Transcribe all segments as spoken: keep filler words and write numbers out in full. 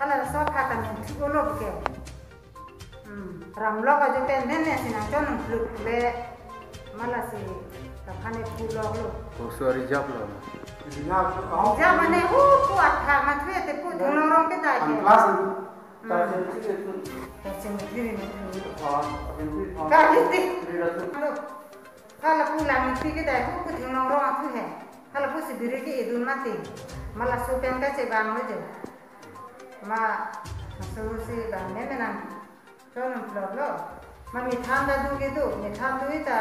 Hala so apha kamen thu lo ke. Hmm. Ramlok ajo pen ne ne si nangchon nangplut le. Mala si ta phane phu lo lo. Koso ari jap lo. Jap mane hu pu athak ma thu te pu thunglong rong ke ta ke. Class. Hmm. Tarcheng thiri ni thu. Kali ti. Hala pu lang ni ke ta hu pu thunglong rong thu he. Hala pu si biri ke idun mati. Mala so pen kachevang lo je. Ma, maso si bang ne menang. Chon nangplut lo. Ma methan ta do ke do, methan do ta.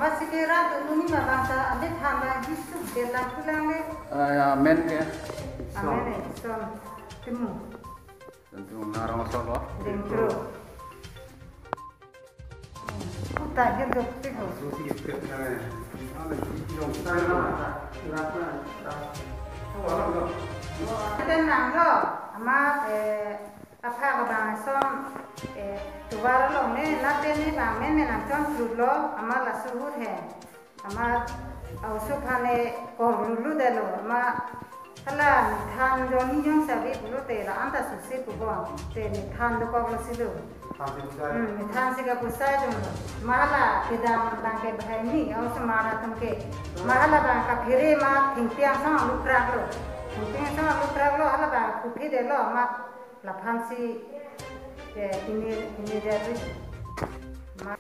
Ma si ke rat do ni ma bang ta, methan ta hisu ke lang pulang le. Ah, ya, men ke. Amen eh, son. Temu. Tentu narong solo. Dengkro. Uta hir dok ti ho. Ate nang lo, ama, eh, apha ka bang ason, eh, tovar along ne, na te ni bang men men nangchon plut lo, ama laso ahut he. Ama, ausu phane kor lulu de lo, ama, hala methan jong ni jong sabi pulo te la anta susi pu bon, te methan dokok lo si lo. Hmm, methan si kapusai jong lo. Ma hala kedam bang ke bahai ni, ausu mara atum ke. Ma hala bang kaphere ma thengpi angsong lukrak lo. Thengpi angsong lukrak lo, hala bang kuphi de lo, ma laphan si, eh, ini, ini de lo. Ma